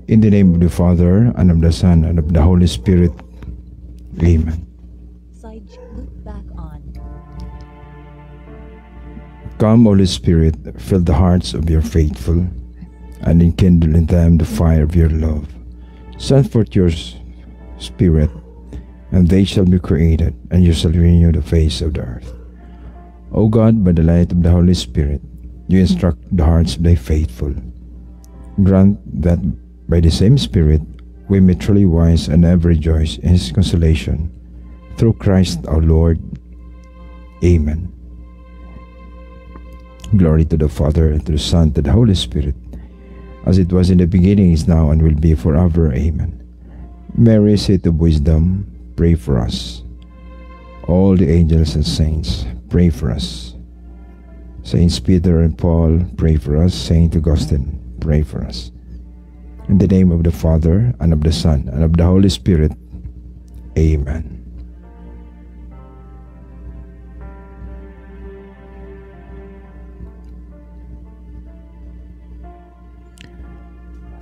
In the name of the Father, and of the Son, and of the Holy Spirit. Amen. Side loop back on. Come, Holy Spirit, fill the hearts of your faithful, and enkindle in them the fire of your love. Send forth your Spirit, and they shall be created, and you shall renew the face of the earth. O God, by the light of the Holy Spirit, you instruct the hearts of thy faithful. Grant that by the same Spirit we may truly wise and ever rejoice in his consolation. Through Christ our Lord. Amen. Glory to the Father, and to the Son, and to the Holy Spirit, as it was in the beginning, is now, and will be forever. Amen. Mary, Seat of Wisdom, pray for us. All the angels and saints, pray for us. Saints Peter and Paul, pray for us. Saint Augustine, pray for us. In the name of the Father, and of the Son, and of the Holy Spirit. Amen.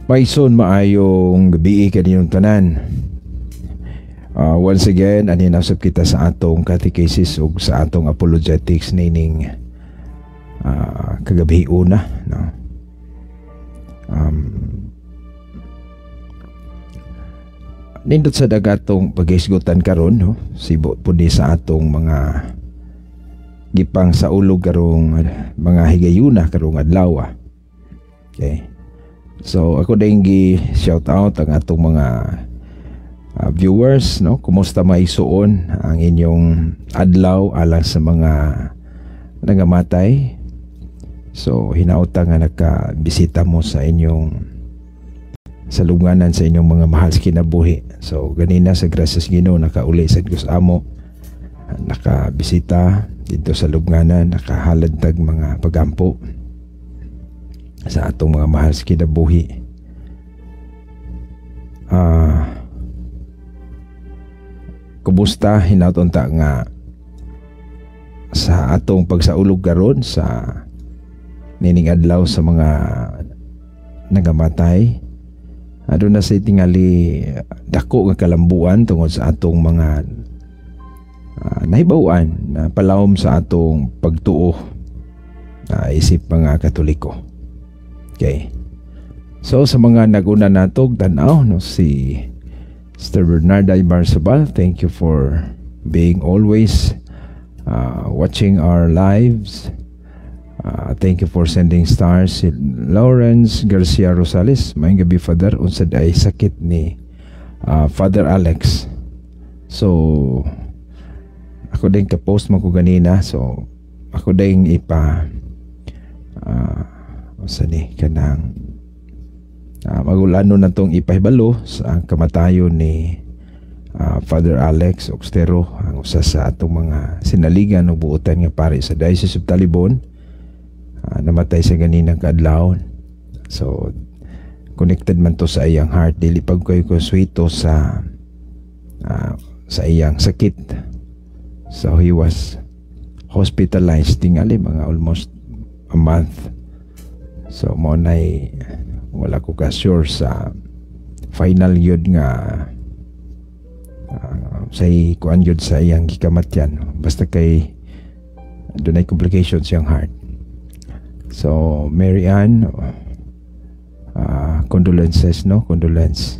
Paison, maayong gabii kaninyong tanan. Once again, ani nasab kita sa atong catechesis ug sa atong apologetics nining kagabi una, no? Nindot sa dagatong paghisgutan karon, no? Sibo pud ni sa atong mga gipang sa ulog karong mga higayuna karong adlaw. Okay. So ako din gi shout out ang atong mga viewers, no? Kumusta maisuon ang inyong adlaw alang sa mga nangamatay? So hinauta nga nakabisita mo sa inyong salunganan sa inyong mga mahal sa kinabuhi. So ganina sa grasya sa Ginoo nakauli sa Dios amo, nakabisita dito sa lubnganan, nakahalad tag mga pagampo sa atong mga mahal sa kinabuhi. Kumusta hinaton ta nga sa atong pagsaulog karon sa nining adlaw sa mga nagamatay? Aduna sa tingali dako nga kalambuan tungod sa atong mga nahibaw-an na palawom sa atong pagtuo isip mga Katoliko. Okay. So sa mga naguna natog tan-aw, no, si Sister Bernarda Ibarzabal, thank you for being always watching our lives. Thank you for sending stars. Si Lawrence Garcia Rosales, maayong gabi Father, unsa ay sakit ni Father Alex. So ako din ka-post mo ko ganina, so ako din ipa unsa ni kanang magulano na tong ipahibalo sa kamatayon ni Father Alex Oxtero, ang usa sa atong mga sinaligan ug buotan nga pari sa Diocese of Talibon. Namatay sa ganinang kaadlawon. So connected man to sa iyang heart, dili pag kayo konsuito sa iyang sakit. So he was hospitalized tingali mga almost a month. So mo nay wala ko ka sure sa final yun nga say kuan yun sa iyang gikamatyan, basta kay dunay complications siyang heart. So Mary Ann, condolences, no? Condolence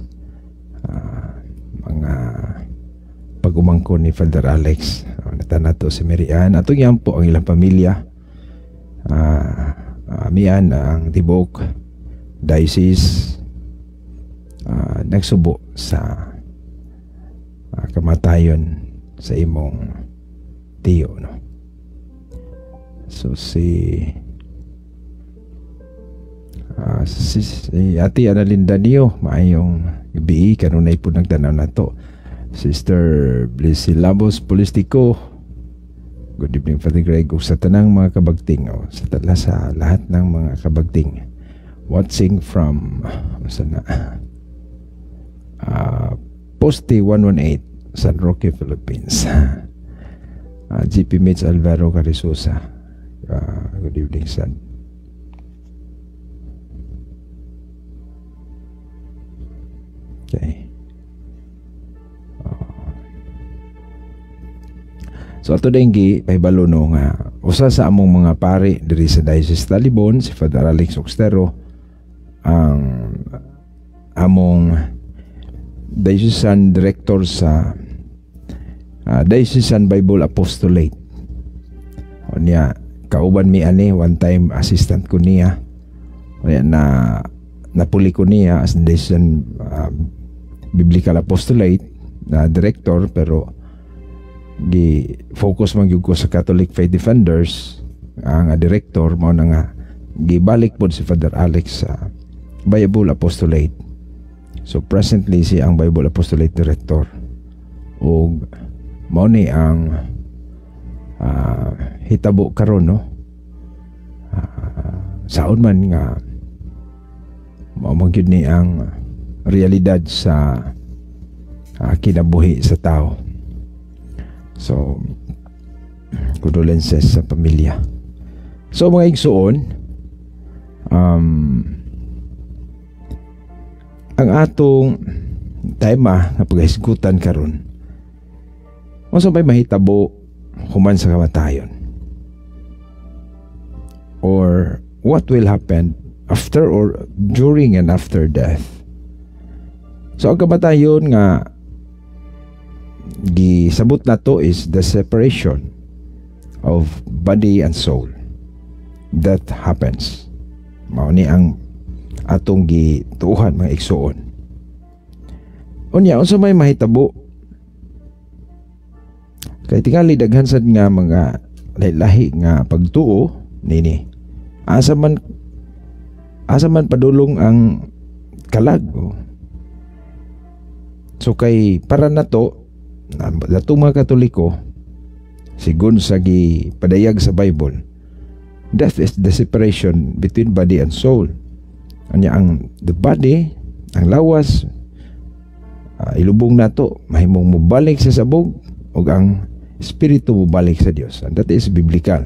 mga pag-umangko ni Father Alex. Natanato si Mary Ann atong yan po ang ilang pamilya. Mian ang tibuok diocese nagsubo sa kamatayon sa imong tiyo, no? So si Ate Analinda niyo, maayong gabi, kanunay po nagtanaw na to. Sister Blissy Labos Polistico, good evening Father Greg, ug sa tanang mga kabagting, oh, sa tala sa lahat ng mga kabagting watching from sana Poste 118 San Roque, Philippines. GP Mitch Alvaro Carisosa, good evening sad. Okay. So ato din gi pahibalo, no, nga usa sa among mga pari diri sa Diocese Talibon, si Father Alex Oxtero, ang among diocesan director sa Diocesan Bible Apostolate. O niya, kauban mi ani, one time assistant ko niya. O niya, na napuli ko niya as Diocesan Biblical Apostolate na director, pero gi focus man gyud ko sa Catholic Faith Defenders ang director. Mao na nga gibalik pod si Father Alex sa Bible Apostolate. So presently siya ang Bible Apostolate director ug mao ni ang hitabo karon, no. Saon man nga mao man gyud ni ang realidad sa kinabuhi sa tao. So, condolences sa pamilya. So mga igsuon, ang atong tema nga paghisgutan karon, unsa may mahitabo human sa kamatayon? Or what will happen after or during and after death? So ang kamatayon nga gisabot nato is the separation of body and soul. That happens. Mao ni ang atong gituohan, mga igsuon. Unya, unsa may mahitabo? Kay tingali daghan sad nga mga lahi nga pagtuo nini. Asa man padulong ang kalag? Oh. So kay para nato atong mga Katoliko, sigon sa gipadayag sa Bible, death is the separation between body and soul. Anya ang the body, ang lawas, ilubong nato, mahimong mobalik sa sabog ug ang espiritu mobalik sa Dios. And that is biblical.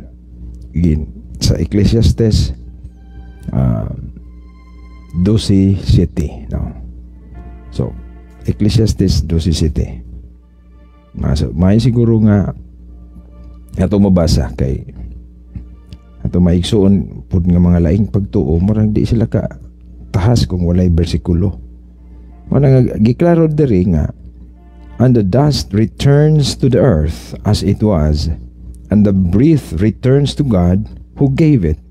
Again, sa Ecclesiastes 12:7, no? So Ecclesiastes 12:7. So, may siguro nga ato mabasa kay ato maigsuon pud nga mga laing pagtuo, murag di sila ka tahas kung walay bersikulo. Mao nga giklaro diri nga, "And the dust returns to the earth as it was, and the breath returns to God who gave it."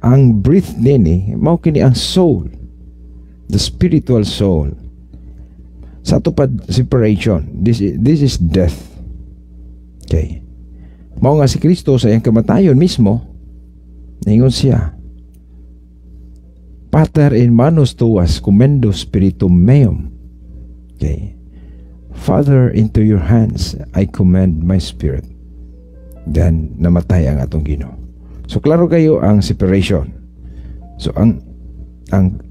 Ang breath nini mao kini ang soul, the spiritual soul. Sa ato pad separation, this is death. Okay. Mao nga si Kristo sa iyang kamatayon mismo, ningon siya, "Pater, in manos tuas commendo spiritum meum." Okay. "Father, into your hands I commend my spirit." Then namatay ang atong Ginoo. So klaro kayo ang separation. So ang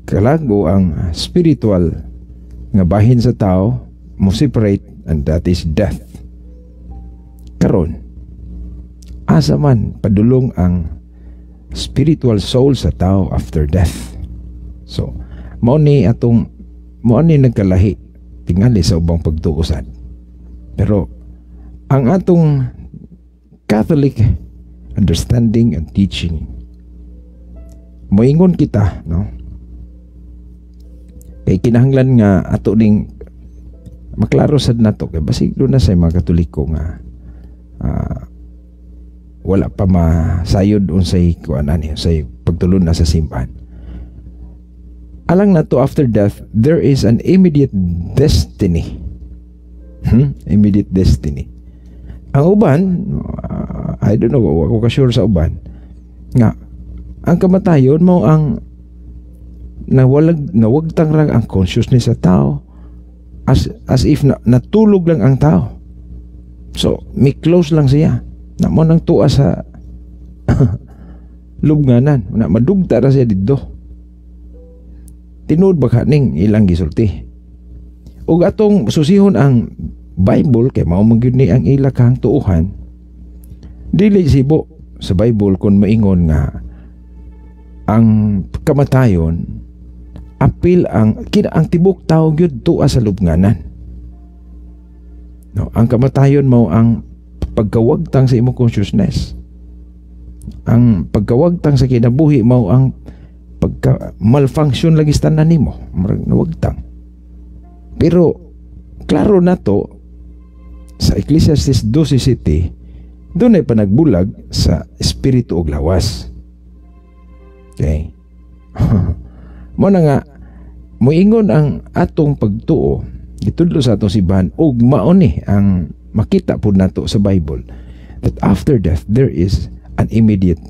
kalag o ang spiritual nga bahin sa tao mo separate, and that is death. Karon, asa man padulong ang spiritual soul sa tao after death? So, mao ni nagkalahi tingali sa ubang pagtuo sad. Pero ang atong Catholic understanding and teaching, moingon kita, no, kay kinahanglan nga ato ning maklaro sad nato kay basig duna sa mga Katoliko nga wala pa masayod unsay kuan ani, unsay pagtulon na sa simbahan. Alang nato, after death there is an immediate destiny. Immediate destiny. Ang uban, I don't know, ako ka sure sa uban nga ang kamatayon mo ang nawalag, nawagtang ra ang consciousness sa tao, as if na, natulog lang ang tao. So may close lang siya na mo nang tuwa sa lubnganan na madugta ra siya didto. Tinuod ba kaning ilang gisulti? Ug atong susihon ang Bible kay mao man gyud ni ang ila kahang tuuhan. Dili sibo sa Bible kung maingon nga ang kamatayon Apil ang tibok tao gyud tuwa sa lubnganan. No, ang kamatayon mao ang pagkawagtang sa imong consciousness. Ang pagkawagtang sa kinabuhi mao ang pagka malfunction lagi sa tanan nimo, murag nawagtang. Pero klaro na to sa Ecclesiastes 12:7, dunay panagbulag sa espiritu ug lawas. Okay. Mao na nga moingon ang atong pagtuo, gitudlo sa atong simbahan, ug mao ni ang makita pud nato sa Bible, that after death there is an immediate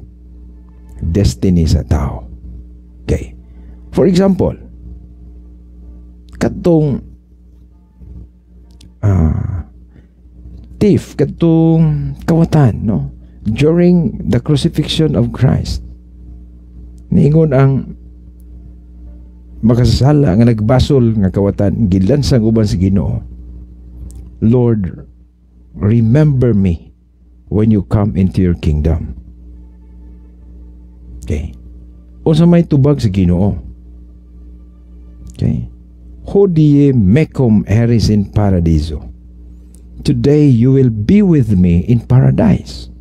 destiny sa tao. Okay. For example, katong thief, katong kawatan, no? During the crucifixion of Christ, niingon ang makasasala nga nagbasol nga kawatan, gilansang uban sa Ginoo, "Lord, remember me when you come into your kingdom." Okay. Unsa may tubag sa Ginoo? Okay. "Hodie mecum eris in paradiso." "Today you will be with me in paradise."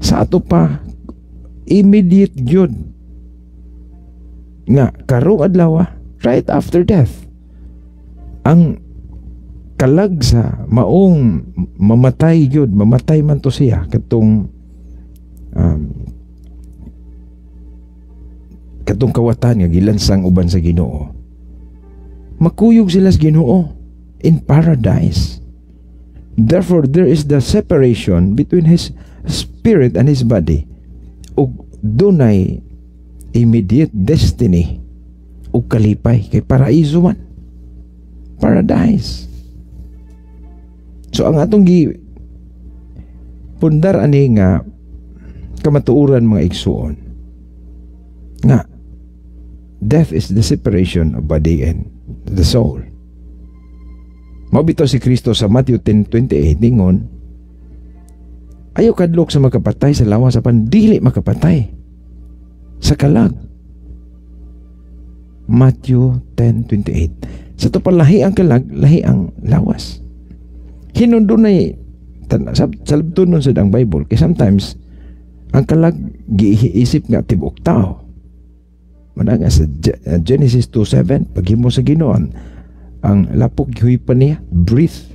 Sa ato pa, immediate gyud nga karong adlaw, right after death, ang kalag sa maong mamatay gyud, mamatay man to siya, katong kawatan nga gilansang uban sa Ginoo, makuyog sila sa Ginoo in paradise. Therefore, there is the separation between his spirit and his body, ug dunay immediate destiny ug kalipay kay paraiso man, paradise. So ang atong gi pundar ani nga kamatuoran, mga igsuon, nga death is the separation of body and the soul. Mao bitaw si Kristo sa Matthew 10:28 ningon, "Ayaw kadlok sa makapatay sa lawas apan dili makapatay sa kalag." Matthew 10:28. Sa to pa, lahi ang kalag, lahi ang lawas. Hinon dunay salabton nun sa ang Bible kay sometimes ang kalag giisip nga tibuok tao. Mana nga sa Genesis 2:7, paghimo sa Ginoo ang lapok, gihuy-pan niya, breath,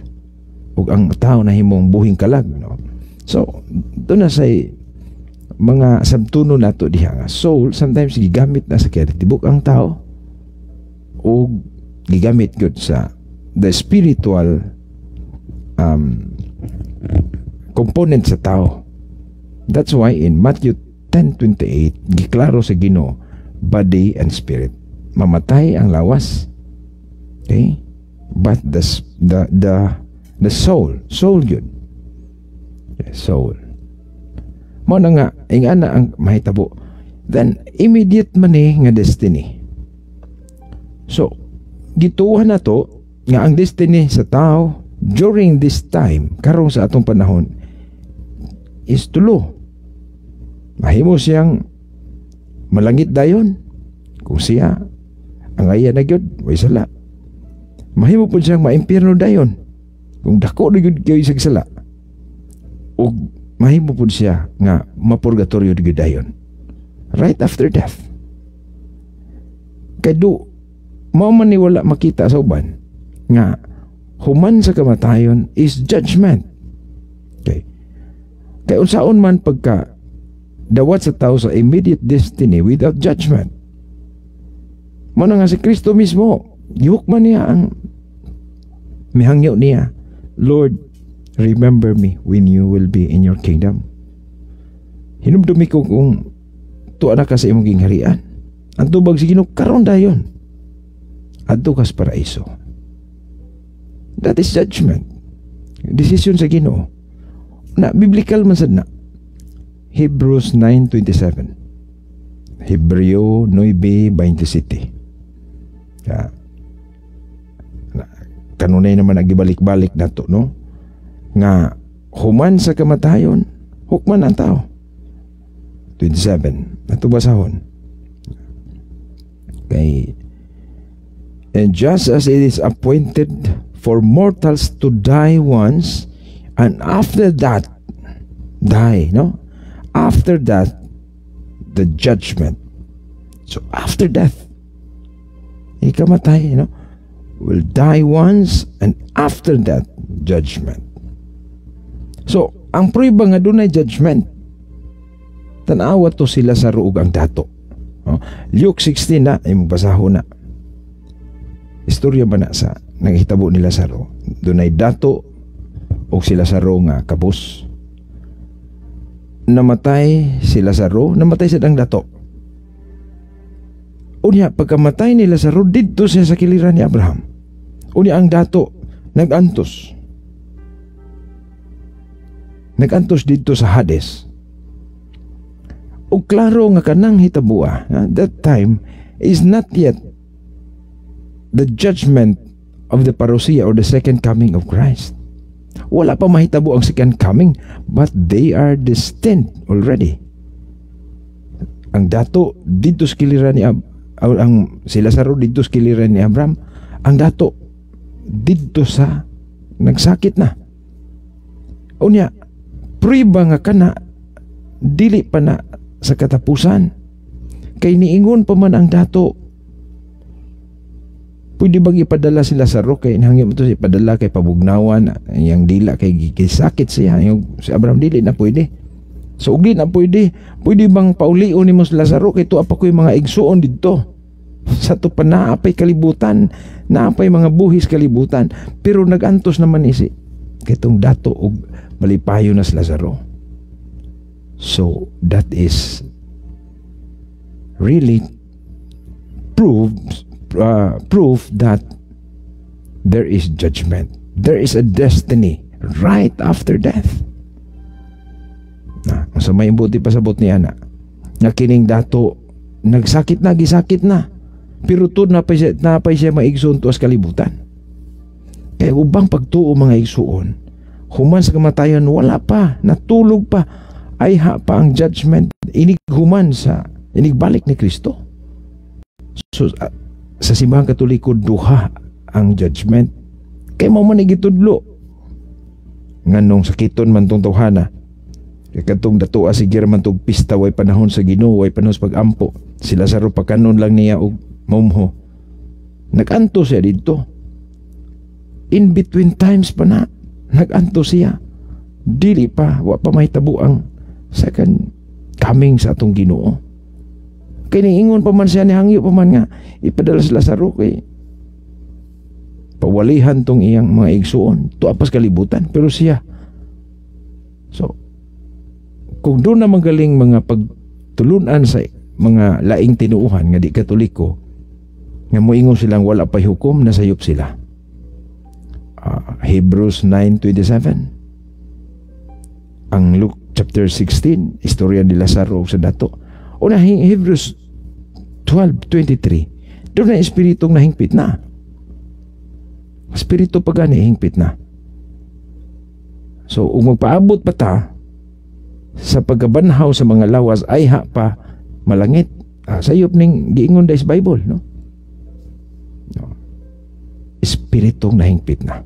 ug ang tao na himong buhing kalag, no? So duna say mga sabtuno nato diha nga soul sometimes gigamit na sa kaya tibok ang tao o gigamit gyud sa the spiritual component sa tao. That's why in Matthew 10:28 giklaro sa Ginoo, body and spirit. Mamatay ang lawas. Okay? But the soul, soul yun. Yeah, soul. Mao na nga ingana ang mahitabo. Then immediate man ni nga destiny. So, gituohan na to nga ang destiny sa tao during this time, karong sa atong panahon, is tulo. Mahimo siyang malangit dayon kung siya ang aya na gyud, way sala. Mahimo pud siyang maimpierno dayon kung dako na gyud kayo isag sala. Ug mahimo pud siya nga mapurgatorio gyud dayon right after death. Kay do mao man ni wala makita sa uban nga human sa kamatayon is judgment. Okay. Kay unsaon man pagka dawat sa tao sa immediate destiny without judgment? Mao na nga si Kristo mismo, gihukman niya ang mihangyo niya, "Lord, remember me when you will be in your kingdom. Hinumdumi ko kung tuwa na ka sa imong gingharian." Ang tubag sa Ginoo, "Karon dayon, adto kas paraiso." That is judgment. Decision sa Ginoo. Na biblical man sad na. Hebrews 9:27. Hebreo 9:27. Kaya, kanunay naman nagibalik-balik na to, no? Nga human sa kamatayon, hukman ang tao. 27. Nato basahon. Kay "And just as it is appointed for mortals to die once, and after that, die, no? After that, the judgment." So after death, ikamatay, no? Will die once, and after that, judgment. So, ang prueba nga dunay judgment, tanawa to si Lazaro ug ang dato. Oh, Luke 16 na, ay basahon na. Istorya ba na sa naghitabo ni Lazaro? Dunay dato og si Lazaro nga kabus. Namatay si Lazaro, namatay sa ang dato. Unya, pagkamatay ni Lazaro, didto siya sa kiliran ni Abraham. Unya, ang dato nagantos. Nagantos didto sa Hades. O klaro nga kanang hitabua, that time is not yet the judgment of the parousia or the second coming of Christ. Wala pa mahitabo ang second coming, but they are destined already. Ang dato didto sa kiliran ni Ab ang si Lazaro didto sa kiliran ni Abraham, ang dato didto sa nagsakit na. Unya, prueba nga kana dili pa na sa katapusan. Kay niingon pa man ang dato, "Pwede bang ipadala si Lazaro?" Kay hangyo mo to ipadala kay pabugnawan yang dila kay gisakit siya. Yung si Abraham, "Dili na pwede." So ug di na pwede, "Pwede bang paulion nimo si Lazaro kay tuwa pa ko'y mga igsuon didto sa to pa, naapay kalibutan, naapay mga buhis kalibutan." Pero nagantos naman isi kitong dato og malipayo na si Lazaro. So that is really proof that there is judgment. There is a destiny right after death. Na, sa may buti pasabot niya na nga kining dato nagsakit na, gisakit na. Pero tud na pa siya maigsoon tuas kalibutan. Kaya ubang pagtuo, mga igsuon, human sa kamatayon, wala pa, natulog pa, ay ha pa ang judgment inig human sa inigbalik ni Kristo. So sa Simbahang Katoliko, duha ang judgment. Kay mao man gitudlo. Nganong sakiton man tong tawhana. Kay kadtong datoa sige man tong pista, way panahon sa Ginoo, way panahon sa pagampo. Si Lazaro pakanon lang niya og maumho. Naganto siya didto. In between times pa na naganto siya. Dili pa, wa pa mahitabo ang second coming sa atong Ginoo. Kay niingon pa man siya, nihangyo pa man nga ipadala si Lazaro kay pawalihan tong iyang mga igsuon tuwa pas kalibutan, pero siya. So kung doon na magaling mga pagtulunan sa mga laing tinuuhan nga di Katoliko nga moingon silang wala pa'y hukom, nasayop sila. Hebrews 9:27, ang Luke chapter 16, istorya ni Lazaro sa dato. Una, Hebrews 12:23, doon na espiritong nahingpit na. Espiritu pa gani hingpit na. So, kung magpaabot pa ta sa pagkabanhaw sa mga lawas, ay ha pa malangit. Sayop ning giingon sa Bible, no? No. Espiritong nahingpit na.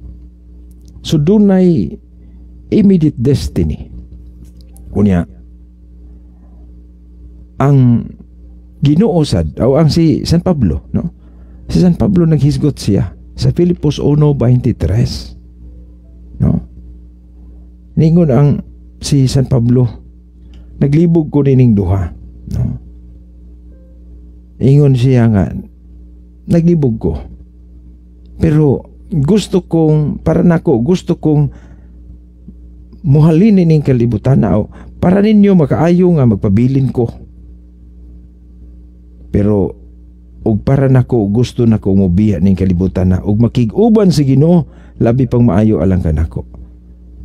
So, dunay immediate destiny. Unya, ang Ginoo sad o ang si San Pablo, no? Si San Pablo, naghisgot siya sa Filipos 1:23. No? Ningon ang si San Pablo, "Naglibog ko nining duha," no? Ingon siya nga, "Naglibog ko. Pero gusto kong, para nako, gusto kong muhalin ining kalibutan na o para ninyo makaayo nga magpabilin ko. Pero ug para nako, gusto nako mobiya ning kalibutan na ug makig-uban sa Ginoo, labi pang maayo alang kanako."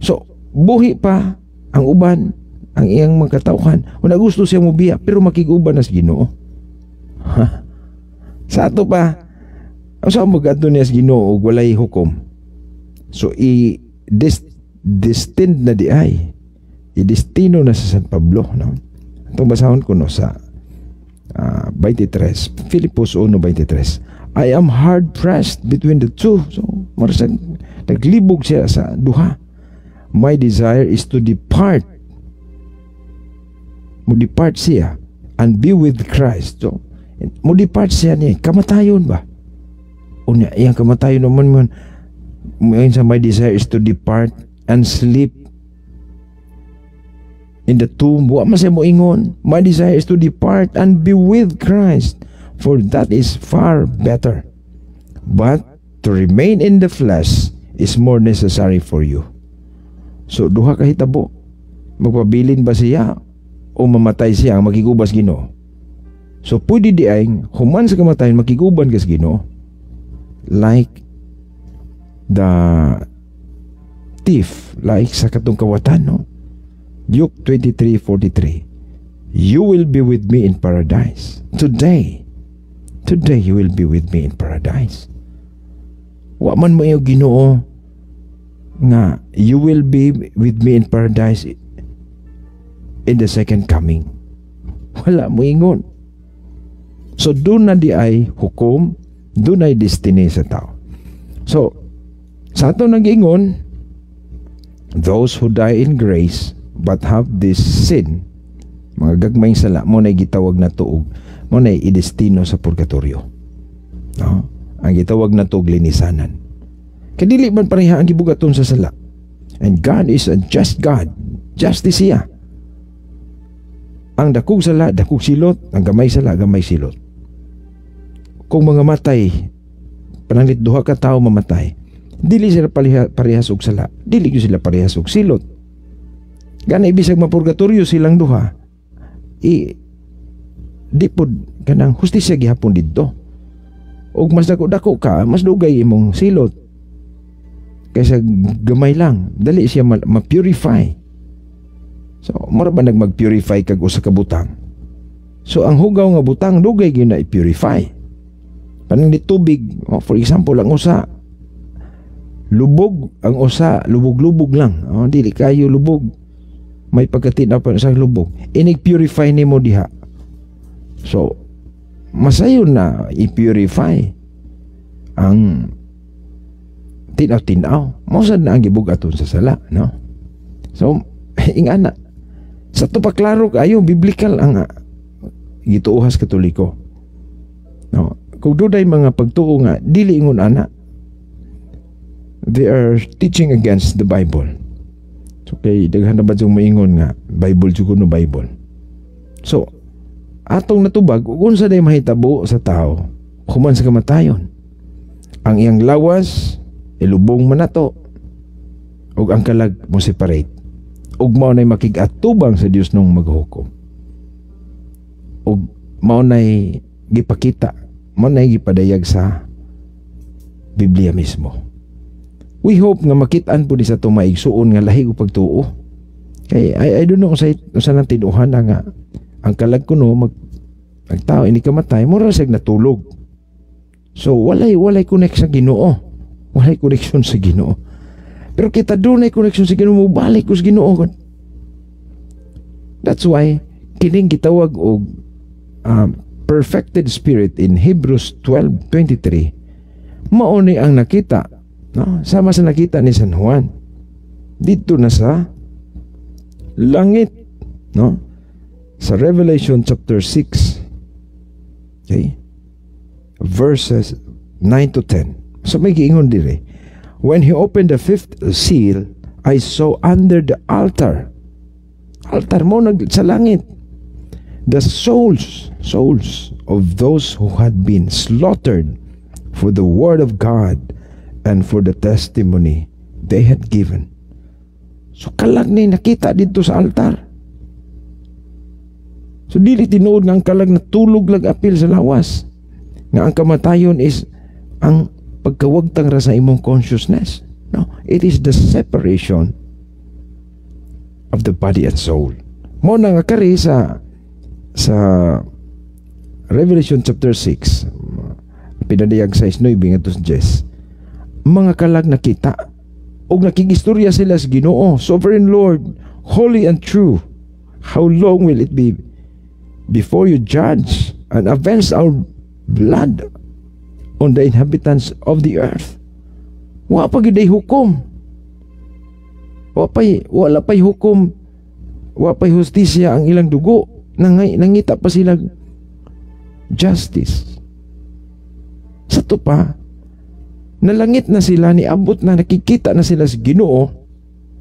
So buhi pa ang uban, ang iyang mga katawhan. Una, gusto siya mobiya pero makig-uban na sa Ginoo. Ha? Sa ato pa, ang sa mag-adto niya sa Ginoo ug walay hukom? So i destined na di ay. I-destino na sa San Pablo, no? Itong basahon ko, no, sa 23. Filipos 1:23. "I am hard pressed between the two." So, marasag, naglibog siya sa duha. "My desire is to depart." Mo depart siya "and be with Christ." So, mo depart siya niya. Kamatayon ba? Unya, iyang kamatayon naman man. Sa "My desire is to depart and sleep in the tomb." Wa man siya moingon, "My desire is to depart and be with Christ, for that is far better. But to remain in the flesh is more necessary for you." So duha ka hitabo. Magpabilin ba siya o mamatay siya ang makig-uban sa Ginoo? So pwede di ay human sa kamatayon makig-uban ka sa Ginoo. Like the thief, like sa katong kawatan, no? Luke 23:43. "You will be with me in paradise. Today, today you will be with me in paradise." Wa man mo iyo Ginoo nga "You will be with me in paradise in the second coming." Wala mo ingon. So doon na di ay hukom, doon ay destiny sa tao. So sa ato nag-ingon, those who die in grace but have this sin, mga gagmayng sala, mo na gitawag na tuog, mo na idestino sa purgatorio. No? Ang gitawag na tuog linisanan. Kay dili man pareha ang gibugaton sa sala. And God is a just God. Justice siya. Ang dakog sala, dakog silot. Ang gamay sala, gamay silot. Kung mga matay, pananglit duha ka tawo mamatay, dili sila parehas og sala. Dili gyud sila parehas og silot. Gani bisag mapurgatorio silang duha, i di pod kanang hustisya gihapon didto. Og mas dako-dako ka, mas dugay imong silot. Kaysa gamay lang, dali siya ma-purify. So, mura ba nag-mag-purify kag usa ka butang? So, ang hugaw nga butang, dugay gyud na i-purify. Pananglit tubig, oh, for example, ang usa lubog, ang usa lubog-lubog lang. Oh, dili kayo lubog. May pagkatin pa sa lubog. Inig-purify nimo diha. So, masayon na i-purify ang tinaw-tinaw. Mao sad na ang gibugaton sa sala, no? So, ingana. Sa to pa klaro kayo, biblical ang gituohas Katoliko. No? Kung dunay mga pagtuo nga dili ingon ana, they are teaching against the Bible. So kay daghan na ba yung moingon nga Bible jud no Bible. So atong natubag kung unsa day mahitabo sa tao human sa kamatayon. Ang iyang lawas ilubong man nato ug ang kalag mo separate ug mao nay makig-atubang sa Dios nung maghukom. Ug mao nay gipakita, mao nay gipadayag sa Biblia mismo. We hope nga makit-an po di sa ato maigsuon nga lahi og pagtuo. Kay I don't know sa nang tinuhan na nga ang kalag kuno mag ang tao ini kamatay mura siya natulog. So walay connect sa Ginoo. Walay connection sa Ginoo. Pero kita dunay connection sa Ginoo, mobalik ko sa Ginoo. That's why kining gitawag og perfected spirit in Hebrews 12:23 mao ni ang nakita, no, sama sa nakita ni San Juan dito na sa langit, no, sa Revelation chapter 6, okay, verses 9 to 10. So may giingon dire, "When he opened the fifth seal, I saw under the altar," altar mo nag sa langit, "the souls of those who had been slaughtered for the word of God and for the testimony they had given." So kalag ni nakita dito sa altar. So dili tinuod nga ang kalag natulog lag apil sa lawas. Nga ang kamatayon is ang pagkawagtang ra sa imong consciousness. No, it is the separation of the body and soul. Mo na nga kari sa Revelation chapter 6 pinadayag sa 9 ngadto sa 10, mga kalag nakita og nakigistorya sila sa Ginoo, "Sovereign Lord, holy and true, how long will it be before you judge and avenge our blood on the inhabitants of the earth." Wa pa gyud hukom. Wala pa'y hukom. Wa pa'y hustisya ang ilang dugo. Nangita pa sila justice. Sa to pa, nalangit na sila, niabot na, nakikita na sila sa Ginoo.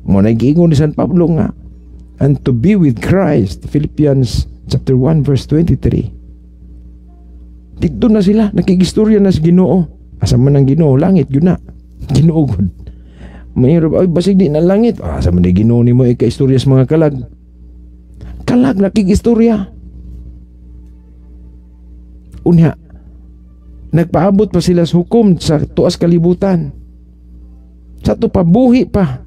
Mao na giingon ni San Pablo nga, "And to be with Christ," Philippians chapter 1 verse 23. Didto na sila, nakigistorya na sa Ginoo. Asa man ang Ginoo? Langit yun na. Ginoo gud. Mayroon, ay, basig di na langit. Ah, asa man di Ginoo nimo ikaistorya sa mga kalag? Kalag nakigistorya. Unya, nagpaabot pa sila sa hukom sa tuas kalibutan. Sa to pa, buhi pa.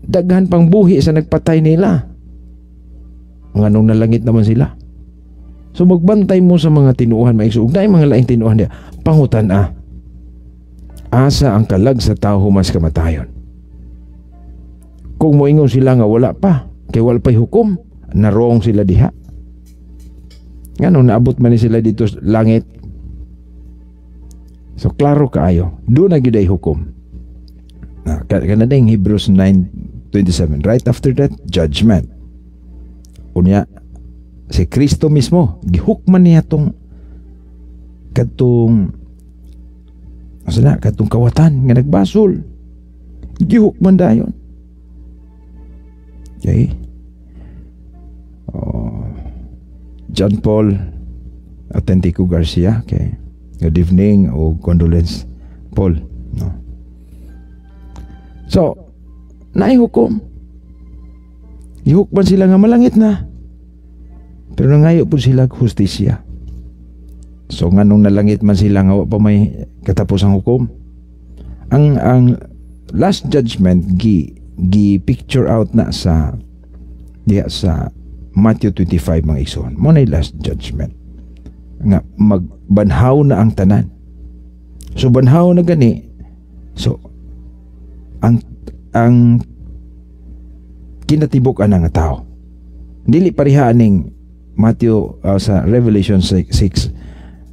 Daghan pang buhi sa nagpatay nila. Nganong nalangit naman sila? So magbantay mo sa mga tinuohan, maigsuon. Na mga laing tinuohan niya. Pangutan ah. Asa ang kalag sa tao human sa kamatayon? Kung moingon sila nga wala pa, kay wala pa'y hukom, na-wrong sila diha. Ngano naabot man ni sila didto sa langit? So klaro kaayo, duna na gyud ay hukom. Na kana ding Hebrews 9:27. Right after that, judgment. Unya, si Kristo mismo gihukman niya tong kadtong asa na kadtong kawatan nga nagbasol, gihukman dayon. Okay, oh, John Paul Autentico Garcia, okay, good evening o condolence, Paul, no? So naay hukom, gihukman sila nga malangit na, pero nangayo po sila hustisya. So nganong nalangit man sila nga wa pa may katapos ang hukom? Ang last judgment gi gi picture out na sa diha sa Matthew 25, mga igsoon. Mao na last judgment. Nga magbanhaw na ang tanan. So banhaw na gani. So ang kinatibuk-an nga tao. Dili pareha aning Matthew sa Revelation 6,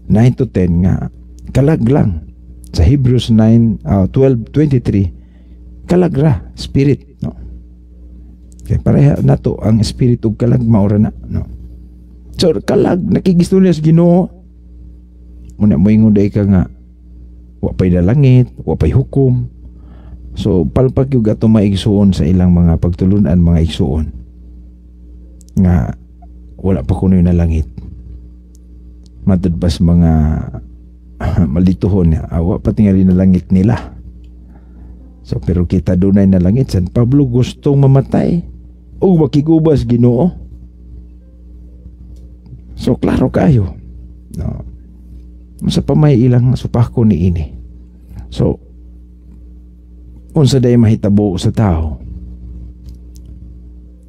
9 to 10 nga kalag lang. Sa Hebrews 9 12 23, kalag ra, spirit, no? Kay pareha nato ang spirit ug kalag, maura na, no? So kalag nakigistorya sa Ginoo. Muna moingon day ka nga wa pay langit, wa pay hukom. So palpag yung ato maigsuon sa ilang mga pagtulunan, mga igsuon, nga wala pa kuno na langit. Matud pa sa mga malituhon, awa pa tingali na langit nila. So pero kita dunay na langit. San Pablo gustong mamatay o makigubas Ginoo. So klaro kayo, no? Sa pamay ilang supako ni ini. So unsa day mahitabo sa tao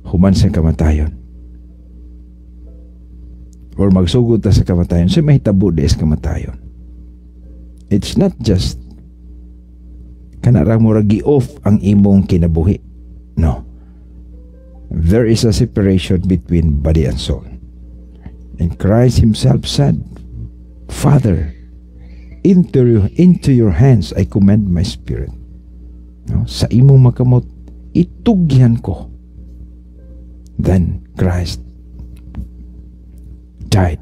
human sa kamatayon? Or magsugod ta sa kamatayon, sa mahitabo di sa kamatayon? It's not just kana ra murag gi-off ang imong kinabuhi. No. There is a separation between body and soul. And Christ himself said, "Father, into your hands I commend my spirit." No? Sa imong makamot, itugyan ko. Then Christ died.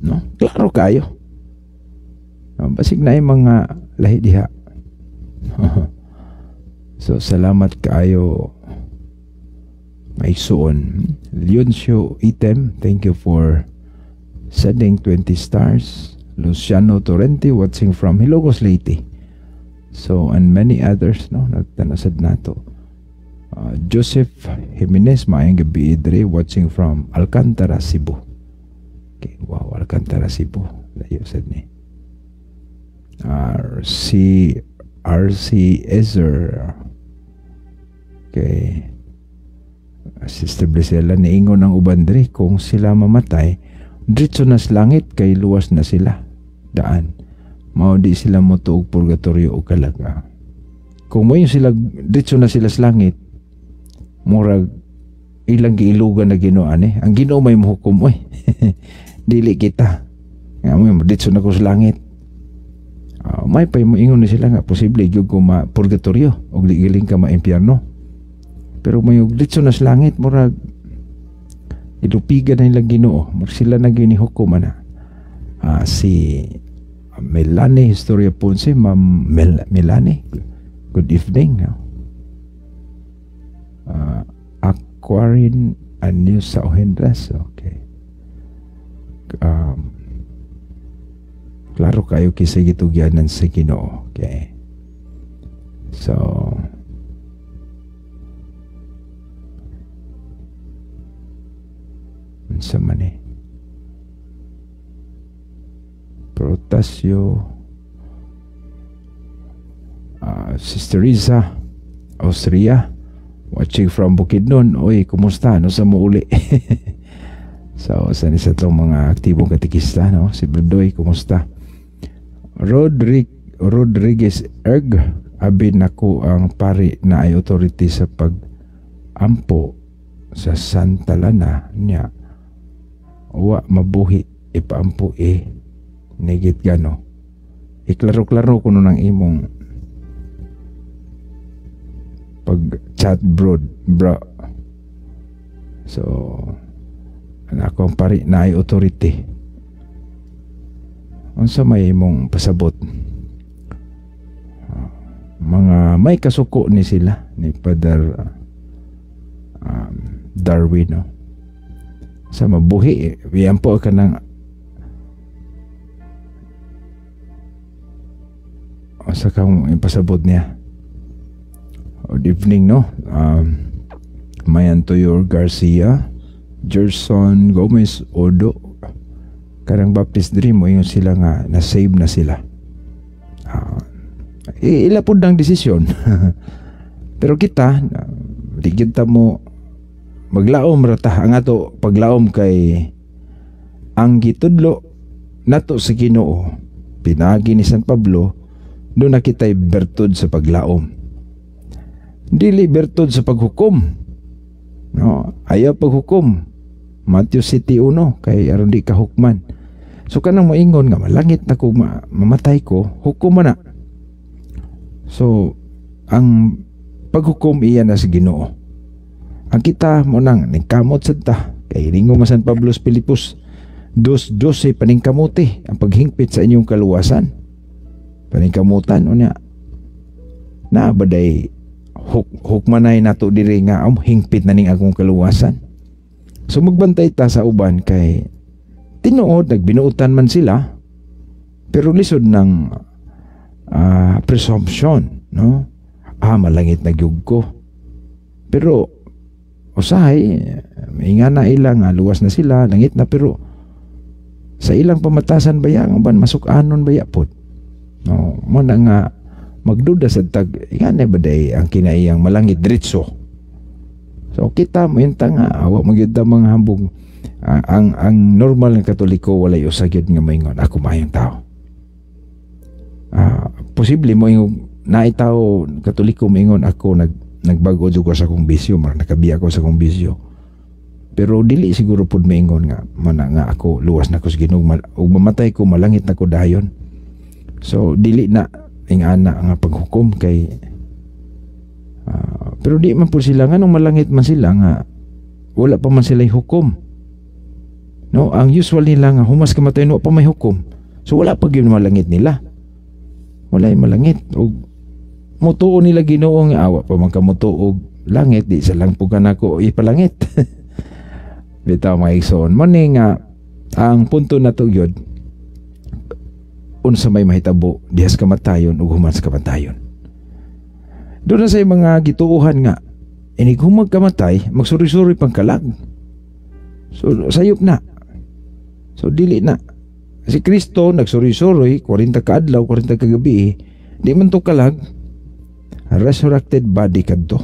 No? Klaro kayo. No, basig na yung mga lahi diha. So salamat kaayo, maigsuon. Leoncio Item, thank you for sending 20 stars. Luciano Torrente, watching from Hilongos, Leyte. So, and many others, no, nagtanasad nato. Joseph Jimenez, maayong gabi dre, watching from Alcantara, Cebu. Okay, wow, Alcantara, Cebu. Layo sad ni. RC RC Ezer. Okay. Sister Brisela, niingon ang uban dre, kung sila mamatay, diretso na sa langit kay luwas na sila. Daan. Mao di sila motuo og purgatorio o kalaga. Kung mo yung sila diretso na sila sa langit, murag ilang giilugan na Ginoo ani. Ang Ginoo may mohukom oy. Dili kita nga mo ditso na ko sa langit. May pa mo ingon ni sila nga posible gyud ko ma purgatorio og di giling ka ma-impyerno. Pero may og ditso na sa langit, murag ilupigan na nilang Ginoo, murag sila na gyud ni hukom ana. Si Melanie Historia Ponce, Ma'am Melanie, good evening, no? Aquarin Anus sa Ohendras, okay. Klaro kayo kisay gitugyanan sa Ginoo, okay. So, unsa man eh? Protasio, Sister Riza, Austria, watching from Bukidnon. Oy, kumusta? Ano sa muuli? So, sa isa itong mga aktibong katikista, no? Si Brudoy, kumusta? Rodriguez Erg, abi nako ang pari na ay authority sa pag-ampo sa Santa Lana niya. Wa mabuhi ipaampo eh. Nigit gano. Iklaro-klaro kuno ng imong pag-chat bro. So, anak ko ang pari na ay authority. Unsa may imong pasabot? Mga may kasuko ni sila ni Father Darwin, no? Sa mabuhi, iampo ka ng sa kang ipasabot niya. Good evening, no? Mayan Toyor Garcia, Gerson Gomez Odo, karang Baptist Dream mo ingon sila nga na-save na sila. Ila pud ang desisyon. Pero kita, di kita mo maglaom ra ta. Ang ato paglaom kay ang gitudlo nato sa Ginoo pinagi ni San Pablo, doon na kita'y bertud sa paglaom. Dili bertud sa paghukom. No, ayaw paghukom. Matthew 7:1 kay aron di ka hukman. So kanang moingon nga malangit na ko mamatay ko, hukom man na. So ang paghukom iya na sa Ginoo. Ang kita mo nang ningkamot sad ta kay ringo man San Pablo sa Pilipos 2:12, paningkamuti ang paghingpit sa inyong kaluwasan. Paningkamutan unya. Na baday hukmanay nato diri nga hingpit na ning akong kaluwasan. So magbantay ta sa uban kay tinuod nagbinuotan man sila, pero lisod ng presumption, no? Malangit na gyud ko. Pero usahay inga na ila nga luwas na sila, langit na, pero sa ilang pamatasan baya ang uban masuk-anon baya pod. No, mo na nga magduda sa tag ingana ba day ang kinaiyang malangit diretso. So kita mo inta nga awa magyud ta mga hambog. Ang normal nga Katoliko walay usa gyud nga moingon ako maayong tao. Posible mo ingon naay tao Katoliko moingon ako nagbago jud ko sa akong bisyo, mar nakabiya ko sa akong bisyo. Pero dili siguro pud moingon nga mana nga ako luwas na ko sa Ginoo ug mamatay ko malangit na ko dayon. So dili na ingana nga paghukom kay pero di man po sila nganong malangit man sila nga wala pa man sila hukom. No, ang usual nila nga humas kamatay no pa may hukom. So wala pa gyud malangit nila. Wala malangit og mutuo nila Ginoo nga awa pa man kamutuo og langit, di sa lang pud kanako ipalangit. Bitaw mga igsoon, mo ni nga ang punto nato gyud unsa may mahitabo dihas kamatayon ug human sa kamatayon. Doon na sa mga gituohan nga inig humag kamatay magsuri-suri pang kalag. So sayop na. So dili na. Si Kristo nagsuri-suri 40 ka adlaw, 40 ka gabi, di man to kalag. Resurrected body kadto.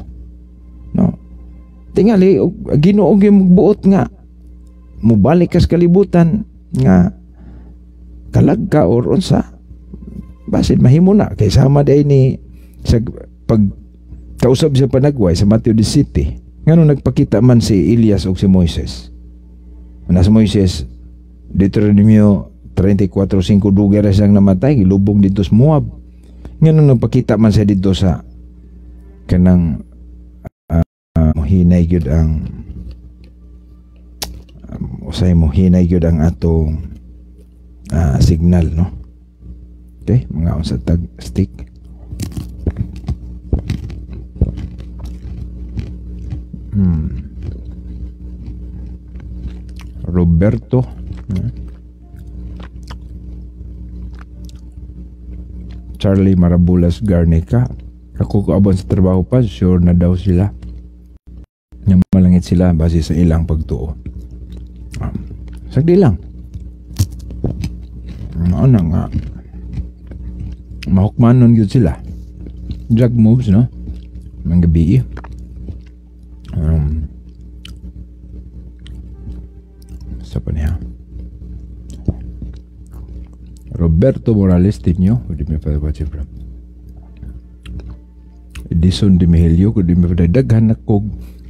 No. Tingali Ginoo gyud magbuot nga mobalik kas kalibutan nga kalag ka or unsa, basin mahimo na kay sama day ni sa pag kausab sa panagway sa Matthew 17, ngano nagpakita man si Elias og si Moises. Na si Moises Deuteronomio 34:5, dugay ra siyang namatay, gilubong dito sa Moab. Nganong nagpakita man siya dito sa kanang hinay gyud ang usay mo hinay gyud ang atong signal, no? Okay, mga unsa tag stick. Roberto, Charlie Marabulas Garnica, ako kaabon sa trabaho pa, sure na daw sila nga malangit sila base sa ilang pagtuo. Sagdi lang. Ano nga, mahukmanon gyud sila. Drug moves, no? Mga gabi. Sa pa niya. Roberto Morales Tinio, di mi pa watch from. Edison de Mihelio, di mi pa daghan na kog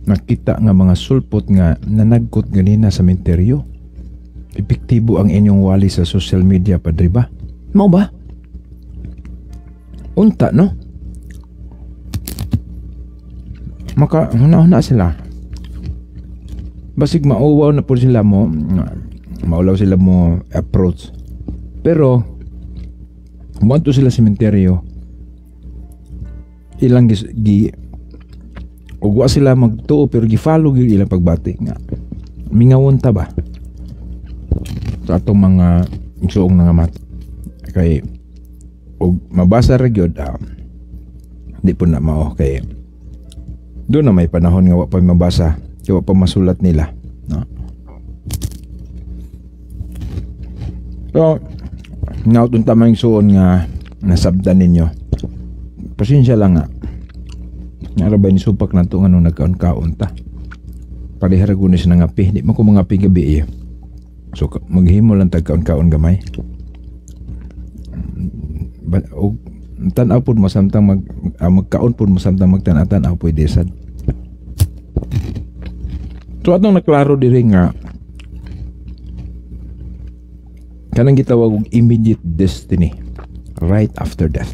nakita nga mga sulpot nga nanagkot ganina sa menteryo. Epektibo ang inyong wali sa social media, padre ba? Mao ba? Unta, no? Maka huna-huna sila. Basig mauwaw na po sila mo, maulaw sila mo approach. Pero muadto sila sa sementeryo, ilang gi ug wa sila magtuo pero gi-follow gyud ilang pagbati nga mingawon ta ba sa atong mga igsuong nangamat. Kay og mabasa ra gyud, di po na mao kay doon na may panahon nga wa pa mabasa, kay wa pa masulat nila, no? So nautun ta man igsuon nga nasabdan ninyo. Pasensya lang nga. Nga ba ni supak na to nga nung nagkaon-kaon ta. Parehara gunis na ngapi, di man ko mangapi gabi eh. So maghimo lang tag kaon-kaon gamay. Ba, og tan-aw pud mo samtang magkaon pud mo samtang magtan-aw pwede sad. So atong naklaro diri nga kanang gitawag og immediate destiny right after death.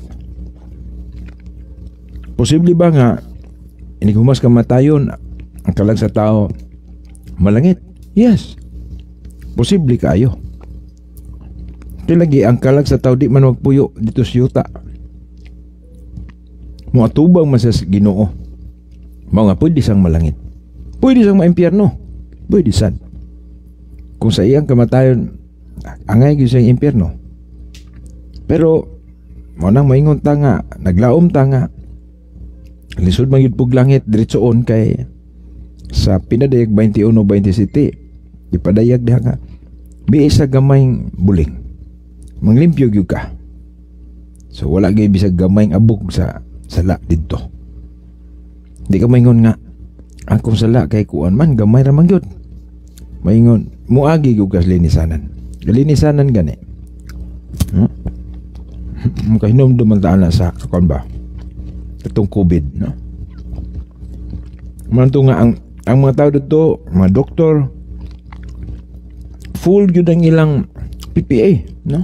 Posible ba nga inig humas ka matayon ang kalag sa tao malangit? Yes. Posible kaayo. Kay lagi ang kalag sa tao di man magpuyo dito sa yuta. Moatubang man sa Ginoo. Mao nga pwede siyang malangit. Pwede siyang maimpyerno. Pwede sad. Kung sa iyang kamatayon angay gyud siyang impyerno. Pero mao nang maingon ta nga naglaom ta nga lisod man gyud pug langit diretsoon kay sa pinadayag 21:27 ipadayag diha nga biis sa gamayng buling manglimpyo gyud ka. So wala gyud bisag gamayng abog sa sala didto. Di ka maingon nga akong sala kay kuan man gamay ra man gyud. Maingon muagi gyud ka sa linisanan. Linisanan gani. Makahinomdum man ta ana sa kuan ba? Katong COVID, no? Manto nga ang mga tao dito, mga doktor, full gyud ang ilang PPA, no?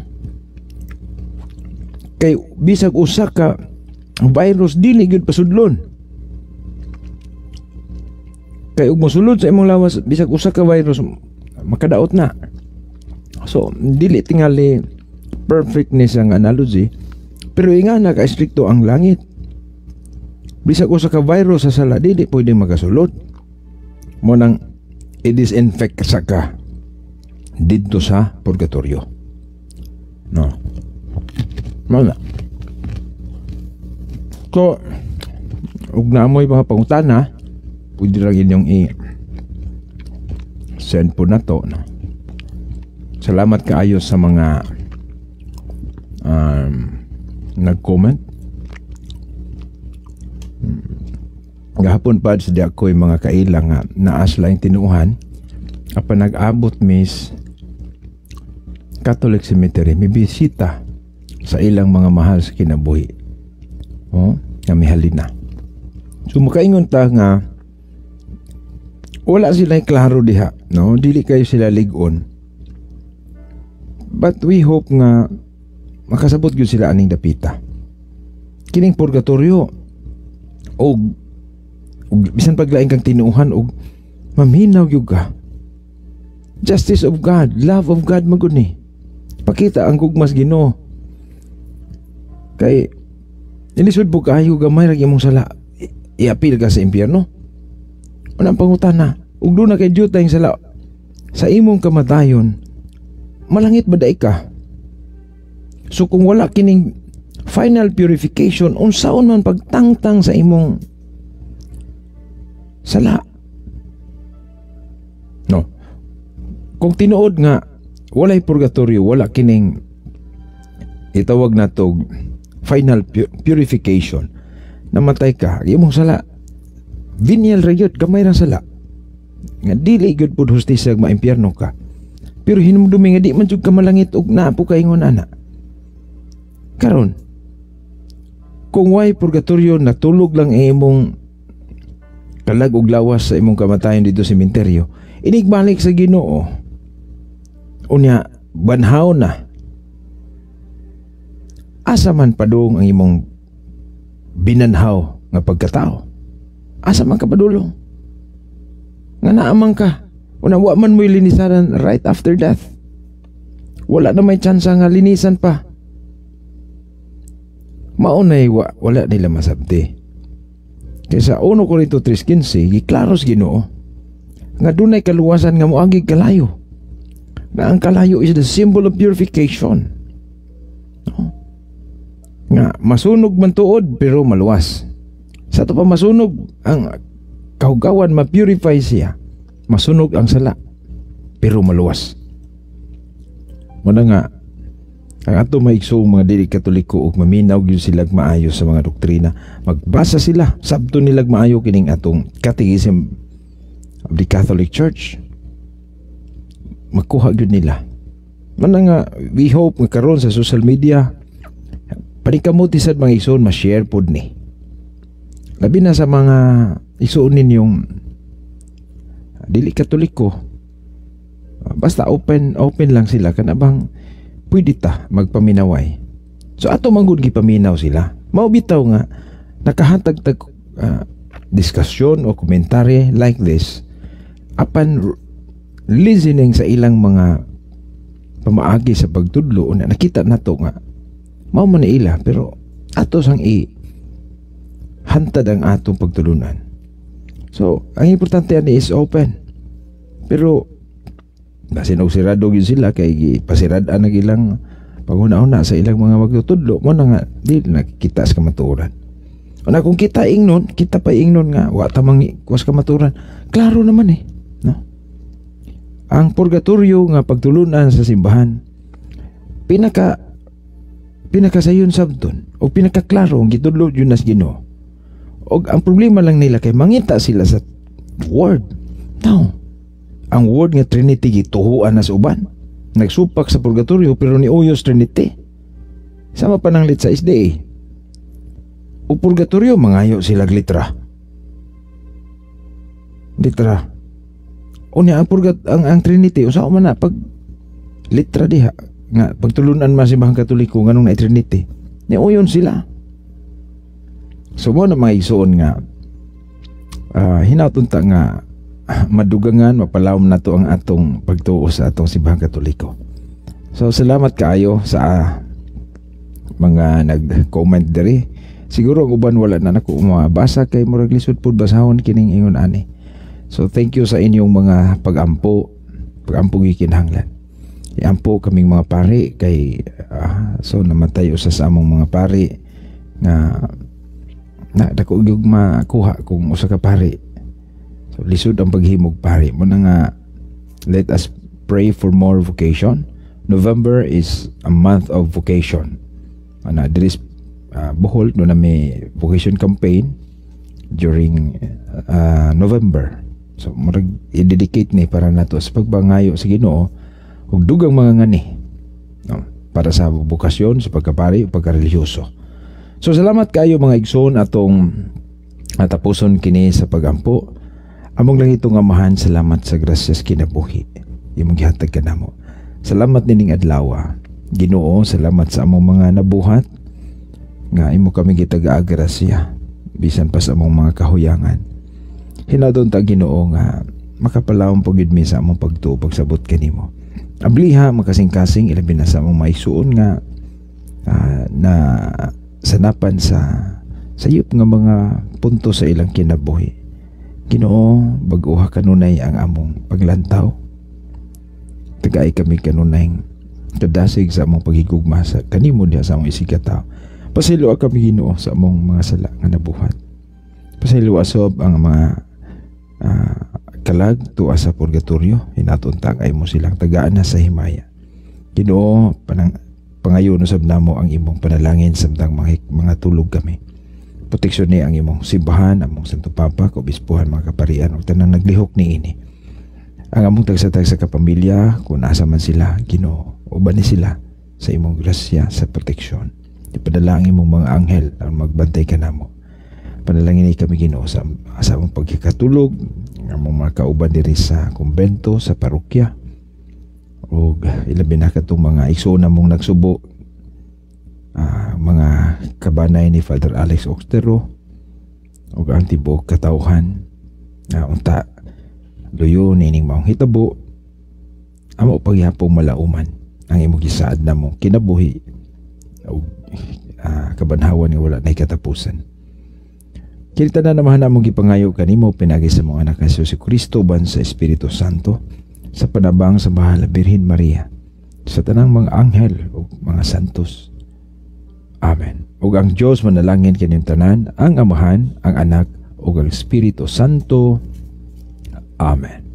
Kay bisag usa ka virus dili gyud pasudlon. Kay ug mosulod sa imong lawas bisag usa ka virus makadaot na. So dili tingali perfect ni siyang analogy, pero inga na ka strikto ang langit. Bisag usa ka virus sa sala dili pwede makasulod. Mo nang i-disinfect sa ka didto sa purgatorio, no? Mao na. So ug naamoy mga pangutana, pwede lang inyong i-send po na to, no? Salamat kaayo sa mga nag-comment. Gahapon pa sa di ako'y mga kaila nga naas laing tinuohan apan nag-abot mis Catholic Cemetery, may bisita sa ilang mga mahal sa kinabuhi. Oh, nga mihalin na. So makaingon ta nga wala sila klaro diha, no? Dili kayo sila lig-on. But we hope nga makasabot gyud sila aning dapita. Kining purgatorio og bisan paglain kang tinuohan og maminaw gyud ka. Justice of God, love of God magud ni. Pakita ang gugmas Ginoo. Kay ilisod po kaayo, gamay ra imong sala. Iapil ka sa impyerno. Unang pangutana, ug duna kay dyutay sala sa imong kamatayon, malangit ba diay ka? So kung wala kining final purification, unsaon man pagtangtang sa imong sala? No. Kung tinuod nga walay purgatorio, wala kining itawag nato final purification. Namatay ka, imong sala venial ra gyud, gamay ra sala. Nga dili gyud pud hustisya maimpyerno ka. Pero hinumdumi nga di man jud ka malangit og naa po ka ingon ana. Karon, kung way purgatorio, natulog lang ang imong kalag og lawas sa imong kamatayon dito sa sementeryo, inigbalik sa Ginoo. Unya, banhaw na. Asa man padung ang imong binanhaw nga pagkatao? Asa man ka padulong? Nga naamang ka. Una, wa man mo'y linisanan right after death. Wala na may tsansa nga linisan pa. Maunay wala nila masabti. Kaysa 1 Corinto 3:15, giklaro sa Ginoo nga dunay kaluwasan nga moagi kalayo. Na ang kalayo is the symbol of purification. No? Nga masunog man tuod pero maluwas. Sa ato pa masunog ang kahugawan, ma-purify siya. Masunog ang sala pero maluwas. Muna nga ang ato maigsoong mga dili Katoliko ug maminaw gyud sila maayo sa mga doktrina. Magbasa sila, sabto nila maayo kining atong Catechism of the Catholic Church. Makuha gyud nila. Mana nga we hope nga karon sa social media panikamuti sad, mga igsoon, ma-share pod ni. Labi na sa mga igsoon ninyong dili Katoliko. Basta open open lang sila, kana bang pwede ta magpaminaway. So ato manggod gipaminaw sila. Mao bitaw nga nakahatag tag diskusyon o komentary like this apan listening sa ilang mga pamaagi sa pagtudlo na nakita nato nga mao man ni ila, pero ato sang i hantad ang atong pagtulunan. So, ang importante ani is open. Pero basin og sirado gyud sila kay pasirad-an ang ilang paghuna-huna sa ilang mga magtutudlo mo na nga di nakikita sa kamatuoran. Una kung kita ingnon, kita pa ingnon nga wa ta mang was kamatuoran. Klaro naman eh, no? Ang purgatorio nga pagtulunan sa simbahan, pinaka pinakasayon sabton o pinakaklaro ang gitudlo yun nas Ginoo. Og ang problema lang nila kay mangita sila sa word. No. Ang word nga Trinity gituhuan na sa uban. Nagsupak sa purgatorio pero ni uyos Trinity. Sama pa nang lit sa SDA. O purgatorio mangayo sila litra. Litra. Unya ang purgat ang Trinity usa man na pag litra diha nga pagtulunan man simbahang Katoliko, nganong na Trinity. Ni uyon sila. So mo na mga igsoon nga hinaut unta nga madugangan, mapalawom nato ang atong pagtuo sa atong simbahang Katoliko. So salamat kaayo sa mga nag-comment diri. Siguro ang uban wala na nako mabasa kay murag lisod pud basahon kining ingon ani. So thank you sa inyong mga pag-ampo, pag-ampo gikinahanglan. Iampo kaming mga pari kay so namatay usa sa among mga pari nga na dako gyud makuha kung usa ka pari. So lisod ang paghimog pari. Mo na nga let us pray for more vocation. November is a month of vocation. Ana diri Bohol no na may vocation campaign during November. So murag i-dedicate ni para nato sa pagbangayo sa Ginoo ug dugang mga ngani, no, para sa bokasyon sa pagkapari o pagkarelihiyoso. So salamat kayo, mga igsoon, atong tapuson kini sa pagampo. Among langitong Amahan, salamat sa grasyas kinabuhi imong gihatag kanamo. Salamat nining adlaw. Ginoo, salamat sa among mga nabuhat nga imo kami gitagaa grasya bisan pa sa among mga kahuyangan. Hinadon ta, Ginoo, nga makapalawom po gid mi sa among pagtuo pagsabot kanimo. Abliha makasing-kasing, ilabi na sa among maigsuon nga na sanapan sa sayop nga mga punto sa ilang kinabuhi. Ginoo, bag-oha kanunay ang among paglantaw. Tagay kami kanunay kadasig sa among paghigugma sa kanimo diha sa among isigkatawo. Pasayloa kami, Ginoo, sa among mga sala nga nabuhat. Pasayloa sob ang mga kalag tuwa sa purgatorio. Hinaton ta ay mo silang tagaan na sa himaya. Ginoo, pangayon usab namo ang imong panalangin samtang mga tulog kami. Proteksyon ni ang imong simbahan, among Santo Papa, kaobispuhan, mga kaparian ug tanang naglihok niini. Ang among tagsa-tagsa ka pamilya, kung asa man sila, Ginoo, uban ni sila sa imong grasya sa proteksyon. Ipadala ang imong mga anghel ang magbantay kanamo. Panalangin ni kami, Ginoo, sa among pagkakatulog, ang among mga kauban diri sa kumbento, sa parokya, ug ilabi na katong mga igsoon namong nagsubo, mga kabanay ni Father Alex Oxtero ug ang tibuok katawhan. Unta luyo nining maong hitabo, amo paghihapong malauman ang imong gisaad namo kinabuhi ug kabanhawan nga wala nay katapusan. Kini tanan naman among gipangayo kanimo pinagi sa mga anak ni Hesus Kristo uban sa Espiritu Santo, sa panabang sa Mahal na Birhen Maria, sa tanang mga anghel ug mga santos. Amen. Ug ang Dios manalangin kaninyong tanan, ang Amahan, ang Anak ug ang Espiritu Santo. Amen.